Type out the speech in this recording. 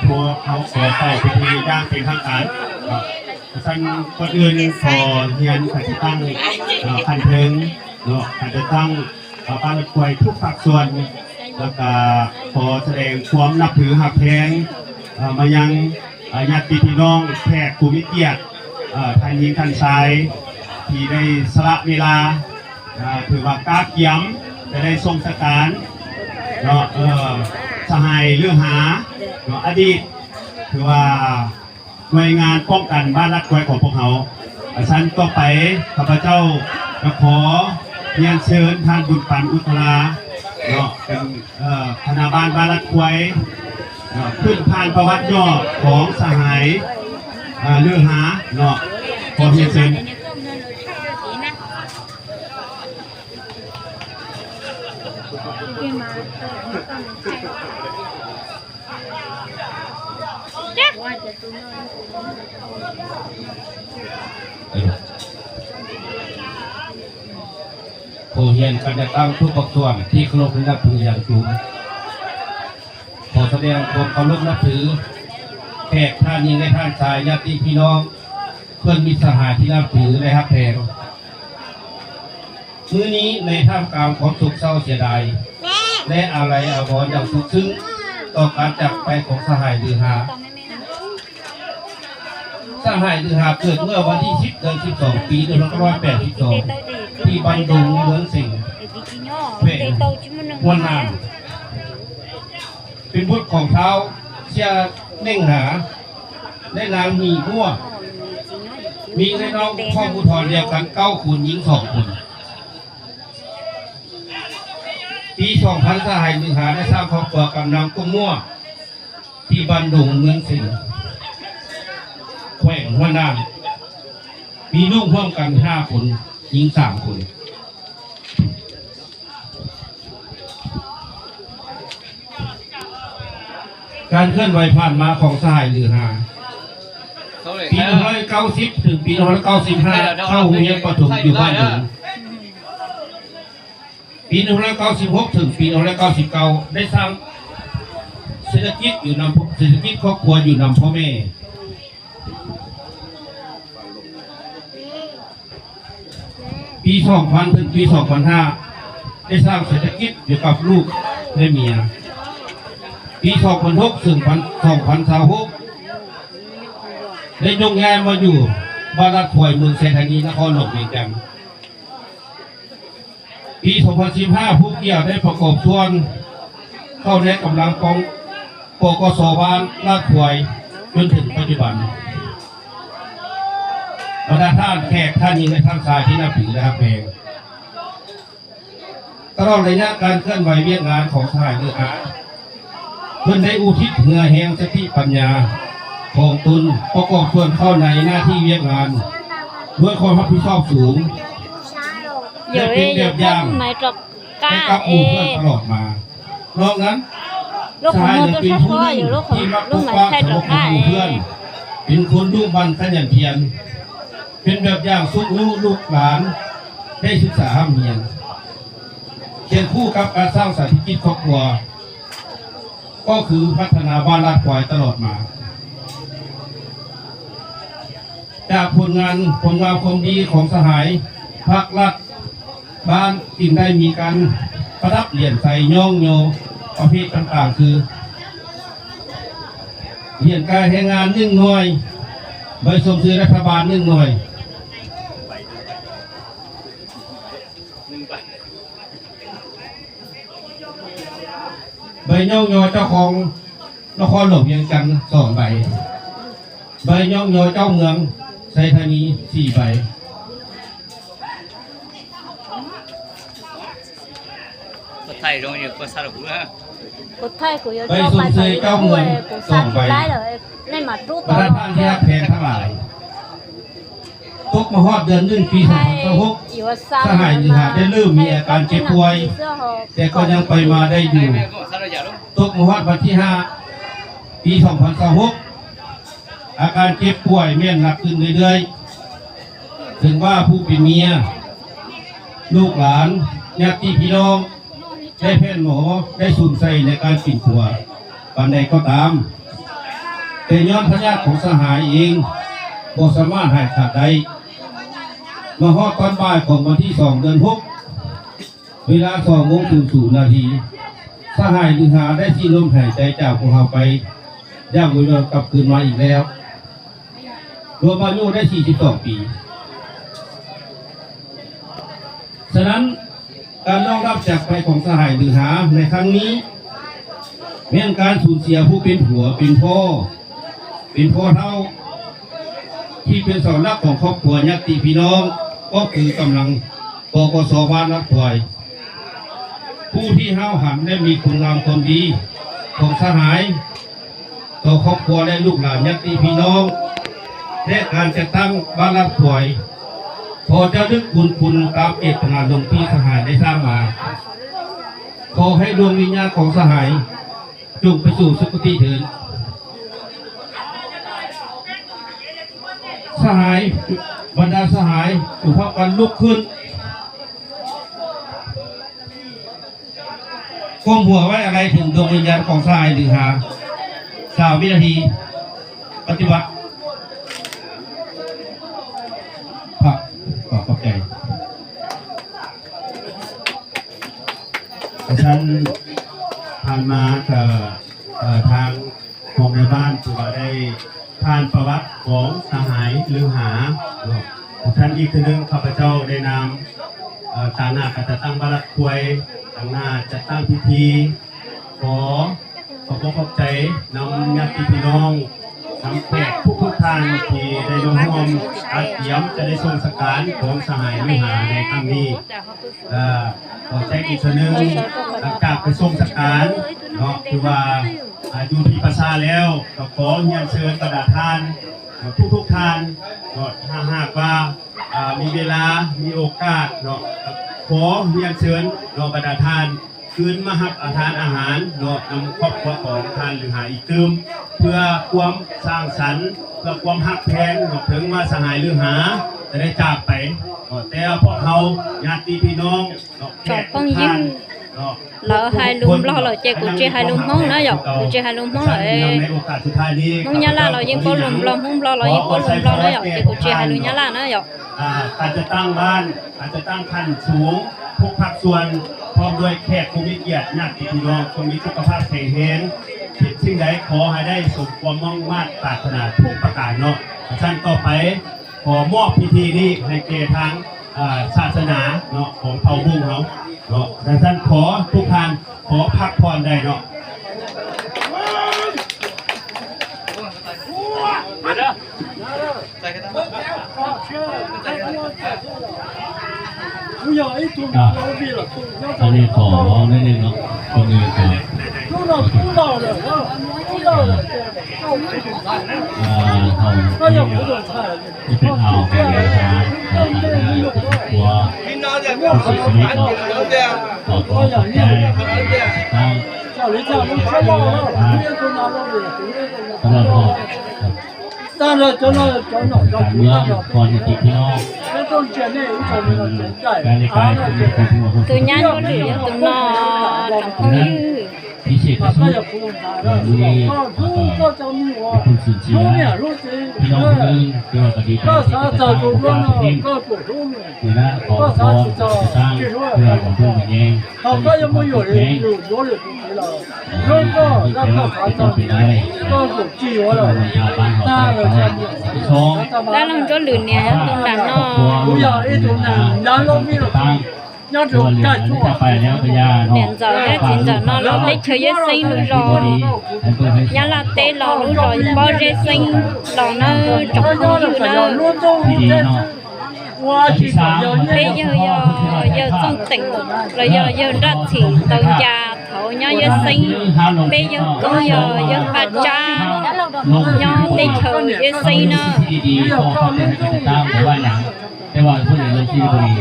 ພວກເຮົາຂໍເຂົ້າພິທີຢ່າງເປັນທາງການເນາະ. ຊັ້ນກ່ອນອື່ນຂໍຮຽນຂັ້ນຈັດຕັ້ງເນາະ ຂັ້ນເທິງເນາະ ຂັ້ນຈັດຕັ້ງ ເອີ ບ້ານລາດຄວາຍທຸກພາກສ່ວນ ແລ້ວກະຂໍສະແດງຄວາມນັບຖືຮັກແພງ ເອີ ມາຍັງ ເອີ ຍາດຕິພີ່ນ້ອງແຂກຜູ້ມີກຽດ ເອີ ທ່ານຍິງທ່ານຊາຍ ທີ່ໄດ້ສະຫຼະເວລາ ເອີ ຖືວ່າກະກຽມຈະໄດ້ສົ່ງສະການເນາະ ເອີ ສະຫາຍລືຫາເນາະ ອະດີດ ຖືວ່າໜ່ວຍງານປ້ອງກັນບ້ານລາດຄວາຍຂອງພວກເຮົາ. ອາ ຊັ້ນຕໍ່ໄປ ຂ້າພະເຈົ້າຈະຂໍຮຽນເຊີນທ່ານບຸນປັນ ອຸດທະລາເນາະ ເປັນ ເອີ ຄະນະບ້ານ ບ້ານລາດຄວາຍເນາະ ຂຶ້ນຜ່ານປະຫວັດຫຍໍ້ຂອງສະຫາຍ ເອີ ລືຫາເນາະ ຂໍຮຽນເຊີນ. ຜູ້ຮຽນຄະນະຕັ້ງທຸກພາກສ່ວນທີ່ເຄົາລົບແລະນັບຖືຢ່າງສູງ. ຂໍສະແດງຄວາມເຄົາລົບນັບຖືແຂກທ່ານຍິງ ແລະ ທ່ານຊາຍ ຍາດຕິພີ່ນ້ອງ ເພື່ອນມິດສະຫາຍທີ່ນັບຖື ແລະ ຮັກແພງ. ມື້ນີ້ໃນທ່າມກາງຄວາມໂສກເສົ້າເສຍດາຍ ແລະ ອາໄລອາວອນຢ່າງສຸດຊຶ້ງຕໍ່ການຈາກໄປຂອງສະຫາຍລືຫາ. ສະຫາຍລືຫາເກີດເມື່ອວັນທີສິບ ເດືອນສິບສອງ ປີໜຶ່ງພັນເກົ້າຮ້ອຍແປດສິບສອງ ທີ່ບ້ານດົງ ເມືອງເສັງ ແຂວງຫົວໜາງ ເປັນບຸດຂອງທ້າວເຊຍເໜັງຫາ ແລະ ນາງໜີຫົວ. ມີເອື້ອຍນ້ອງຄອບຜູ້ທອນດຽວກັນເກົ້າຄົນ, ຍິງສອງຄົນ. ປີສອງພັນ ສະຫາຍລືຫາໄດ້ສ້າງຄອບຄົວກັບນາງກົງມົວ ທີ່ບ້ານດົງ ເມືອງເສັງ ແຂວງຫົວໜາງ ມີລູກຮ່ວມກັນຫ້າຄົນ, ຍິງສາມຄົນ. ການເຄື່ອນໄຫວຜ່ານມາຂອງສະຫາຍລືຫາ ປີໜຶ່ງພັນເກົ້າຮ້ອຍເກົ້າສິບ ເຖິງປີໜຶ່ງພັນເກົ້າຮ້ອຍເກົ້າສິບຫ້າ ເຂົ້າໂຮງຮຽນປະຖົມຢູ່ບ້ານດົງ. ປີໜຶ່ງພັນເກົ້າຮ້ອຍເກົ້າສິບຫົກ ເຖິງປີໜຶ່ງພັນເກົ້າຮ້ອຍເກົ້າສິບເກົ້າ ໄດ້ສ້າງເສດຖະກິດຢູ່ນຳ ເສດຖະກິດຄອບຄົວຢູ່ນຳພໍ່ແມ່. ປີສອງພັນ ເຖິງປີສອງພັນຫ້າ ໄດ້ສ້າງເສດຖະກິດຢູ່ກັບລູກ ແລະ ເມຍ. ປີສອງພັນຫົກ ເຖິງ ສອງພັນຊາວຫົກ ໄດ້ຍົກຍ້າຍມາຢູ່ບ້ານລາດຄວາຍ ເມືອງໄຊທານີ ນະຄອນຫຼວງວຽງຈັນ. ປີສອງພັນສິບຫ້າ ຜູ້ກ່ຽວໄດ້ປະກອບສ່ວນເຂົ້າໃນກຳລັງປ້ອງ ປກສ ບ້ານລາດຄວາຍ ຈົນເຖິງປັດຈຸບັນ. ບັນດາທ່ານແຂກທ່ານຍິງ ແລະ ທ່ານຊາຍທີ່ນັບຖື ແລະ ຮັກແພງ, ຕະຫຼອດໄລຍະການເຄື່ອນໄຫວວຽກງານຂອງສະຫາຍລືຫາ ເພິ່ນໄດ້ອຸທິດເຫື່ອແຮງສະຕິປັນຍາຂອງຕົນ ປະກອບສ່ວນເຂົ້າໃນໜ້າທີ່ວຽກງານ ດ້ວຍຄວາມຮັບຜິດຊອບສູງ ແລະ ເປັນແບບຢ່າງໃຫ້ກັບໝູ່ເພື່ອນຕະຫຼອດມາ. ນອກນັ້ນ, ສະຫາຍຍັງເປັນຜູ້ໜຶ່ງທີ່ມັກປົກປັກສາມັກຄີໝູ່ເພື່ອນ, ເປັນຄົນດຸໝັ່ນຂະຫຍັນພຽນ, ເປັນແບບຢ່າງຊຸກຍູ້ລູກຫຼານໄດ້ສຶກສາຮ່ຳຮຽນ. ຄຽງຄູ່ກັບການສ້າງເສດຖະກິດຄອບຄົວ ກໍຄືພັດທະນາບ້ານລາດຄວາຍຕະຫຼອດມາ. ຈາກຜົນງານ ຜົນງາມຄວາມດີຂອງສະຫາຍ, ພັກລັດບ້ານຈຶ່ງໄດ້ມີການປະດັບຫຼຽນໃສ່ຍ້ອງຍໍປະເພດຕ່າງໆ ຄື ຫຼຽນການແຮງງານໜຶ່ງໜ່ວຍ, ໃບຊົມເຊີຍລັດຖະບານໜຶ່ງໜ່ວຍ. ໃບຍ້ອງຍໍເຈົ້າຄອງນະຄອນຫຼວງວຽງຈັນສອງໃບ, ໃບຍ້ອງຍໍເຈົ້າເມືອງໄຊທານີສີ່ໃບ, ໃບຊົມເຊີຍເຈົ້າເມືອງສອງໃບ. ບັນດາທ່ານທີ່ຮັກແພງທັງຫຼາຍ, ຕົກມາຮອດເດືອນໜຶ່ງ ປີສອງພັນຊາວຫົກ ສະຫາຍລືຫາໄດ້ເລີ່ມມີອາການເຈັບປ່ວຍ, ແຕ່ກໍຍັງໄປມາໄດ້ຢູ່. ຕົກມາຮອດວັນທີຫ້າ ປີສອງພັນຊາວຫົກ ອາການເຈັບປ່ວຍແມ່ນໜັກຂຶ້ນເລື້ອຍໆ. ເຖິງວ່າຜູ້ເປັນເມຍ, ລູກຫຼານ, ຍາດຕິພີ່ນ້ອງ ແລະ ແພດໝໍໄດ້ສຸມໃສ່ໃນການປິ່ນປົວປານໃດກໍຕາມ, ແຕ່ຍ້ອນພະຍາດຂອງສະຫາຍເອງບໍ່ສາມາດຫາຍຂາດໄດ້, ມາຮອດຕອນບ່າຍຂອງວັນທີສອງ ເດືອນຫົກ ເວລາສອງໂມງສູນສູນນາທີ, ສະຫາຍລືຫາໄດ້ສິ້ນລົມຫາຍໃຈຈາກພວກເຮົາໄປຢ່າງບໍ່ມີວັນກັບຄືນມາອີກແລ້ວ. ລວມອາຍຸໄດ້ສີ່ສິບສອງປີ. ສະນັ້ນ, ການລ່ວງລັບຈາກໄປຂອງສະຫາຍລືຫາໃນຄັ້ງນີ້ ແມ່ນການສູນເສຍຜູ້ເປັນຜົວເປັນພໍ່ ເປັນພໍ່ເຖົ້າ ທີ່ເປັນເສົາຫຼັກຂອງຄອບຄົວຍາດຕິພີ່ນ້ອງ ກໍຄືກຳລັງ ປກສ ບ້ານລາດພວາຍ ຜູ້ທີ່ຫ້າວຫັນ ແລະ ມີຄຸນງາມຄວາມດີຂອງສະຫາຍ ຕໍ່ຄອບຄົວ ແລະ ລູກຫຼານຍາດຕິພີ່ນ້ອງ ແລະ ການຈັດຕັ້ງບ້ານລາດພວາຍ ຂໍຈະນຶກບຸນຄຸນຕາມເຈດຕະນາລົມທີ່ສະຫາຍໄດ້ສ້າງມາ. ຂໍໃຫ້ດວງວິນຍານຂອງສະຫາຍ ຈົ່ງໄປສູ່ສຸຄະຕິເທີ້ນ. ສະຫາຍ, ບັນດາສະຫາຍ ຈົ່ງພາກັນລຸກຂຶ້ນ. ກົ້ມຫົວໄວ້ອາໄລເຖິງດວງວິນຍານຂອງສະຫາຍລືຫາ ຊາວວິນາທີ. ປະຕິບັດ. ຂອບໃຈ. ທ່ານ ຜ່ານມາກໍ ເອີ ທາງ ຂອງນາຍບ້ານຖືວ່າໄດ້ຜ່ານປະຫວັດຂອງສະຫາຍລືຫາເນາະ. ທ່ານ ອີກເທື່ອໜຶ່ງ ຂ້າພະເຈົ້າໃນນາມ ເອີ ຕາງໜ້າການຈັດຕັ້ງບ້ານລາດພວາຍ, ຕາງໜ້າຈັດຕັ້ງພິທີ ຂໍຂອບອົກຂອບໃຈນຳຍາດຕິພີ່ນ້ອງ ນຳແຂກທຸກໆທ່ານທີ່ໄດ້ມາຮ່ວມການກຽມຈະໄດ້ສົ່ງສະການຂອງສະຫາຍລືຫາໃນຄັ້ງນີ້. ເອີ ຂໍແຈ້ງອີກເທື່ອໜຶ່ງ ຫຼັງຈາກໄປສົ່ງສະການເນາະ ຄືວ່າ ອາ ຢູ່ທີ່ປ່າຊ້າແລ້ວ ກໍຂໍຮຽນເຊີນບັນດາທ່ານ ເອີ ທຸກໆທ່ານເນາະ ຖ້າຫາກວ່າ ອາ ມີເວລາ ມີໂອກາດເນາະ ກໍຂໍຮຽນເຊີນເນາະ ບັນດາທ່ານ ຄືນມາຮັບປະທານອາຫານເນາະ ນຳຄອບຄົວຂອງທ່ານລືຫາອີກຕື່ມ ເພື່ອຄວາມສ້າງສັນ ເພື່ອຄວາມຮັກແພງເນາະ ເຖິງວ່າສະຫາຍລືຫາຈະໄດ້ຈາກໄປເນາະ ແຕ່ພວກເຮົາຍາດຕິພີ່ນ້ອງ ສອງຄົນຍິງ ເອີ ໃຫ້ລົມລໍ ເຈົ້າ ກູເຈໃຫ້ລົມຮ້ອງນະ ເຈົ້າ ກູເຈໃຫ້ລົມຮ້ອງ ເອີ ມຸງຍາລາ ເຈົ້າ ຍິງປໍລົມລໍ ຮຸມລໍ ເຈົ້າ ຍິງປໍລົມລໍນະ ເຈົ້າ ກູເຈໃຫ້ລຸງຍາລານະ ເຈົ້າ. ອາ ການຈັດຕັ້ງບ້ານ ການຈັດຕັ້ງຂັ້ນສູງ ທຸກພາກສ່ວນ ພ້ອມດ້ວຍແຂກຜູ້ມີກຽດ ຍາດຕິພີ່ນ້ອງ ຈົ່ງມີສຸຂະພາບແຂງແຮງ ຄິດສິ່ງໃດຂໍໃຫ້ໄດ້ສົມຄວາມມຸ່ງມາດປາດຖະໜາທຸກປະການເນາະ. ຊັ້ນຕໍ່ໄປ ຂໍມອບພິທີນີ້ໃຫ້ແກ່ທາງ ເອີ ສາສະໜາເນາະ ຂອງເຜົ່າບຸ້ງເຮົາເນາະ. ດັ່ງຊັ້ນ ຂໍທຸກທ່ານ ຂໍພັກຜ່ອນໄດ້ເນາະ. ອັນນີ້ຂໍເວົ້າໜ້ອຍໜຶ່ງເນາະ ຄົນອື່ນກໍ ເອີ ເຮົາ ທີ່ເປັນອາວຂອງເດຊາ ຄອບຄົວຜູ້ເສຍຊີວິດເນາະ ຂໍຂອບໃຈທາງ ຕະຫຼອດຮອດ ການເມືອງ ກ່ອນທີ່ພີ່ນ້ອງ ການລາຍການ ໂຕຍານກໍຖືວ່າໂຕນອນ ກຳພົງຍື ພິເສດທີ່ສຸດ ເອີ ມື້ນີ້ ເອີ ເປັນຄົນສູນເສຍ ພີ່ນ້ອງຄົນໜຶ່ງ ແຕ່ວ່າກໍດີໃຈທີ່ໄດ້ຕິດຕາມຜົນງານຂອງເພິ່ນ ໃນນາມຂອງ ຂອງ ຂອງ ເພື່ອຂອງເພິ່ນເອງ ເຂົາກໍຍັງບໍ່ຢູ່ ຢູ່ ຢູ່ ຢູ່ ເອີ ເປັນໄດ້ ແລ້ວເຮົາຈະລືນເນຍ ຕົງນັ້ນເນາະ ເນນເຈົ້າ ແລະ ຈີນເຈົ້າເນາະ ເຮົາເຕັກເຊົາເຢຍເຊັງລູກເຈົ້າ ຍາລາເຕັກເຮົາລູກເຈົ້າ ບໍ່ເຢຍເຊັງເຮົາເນາະ ຈອກເຮົາຢູ່ເນາະ ເປັນເຢີ ເຢີ ເຢີ ເຢີ ເຢີ ເຢີ ເຢີ ເຢີ ເຢີ ເຢີ ເຢີ ເຢີ ເຢີ ເຢີ ເຢີ ເຢີ ເຢີ ເຢີ ເຢີ ເຍາະເຢຍເຊັງ ເປັນເຢີ ເກີງເຢາະ ເຢາະອາຈານ ເນາະ ເຕັກເຊົາເຢຍເຊັງເນາະ ແຕ່ວ່າເພິ່ນເລີຍທີ່ບໍ່ມີ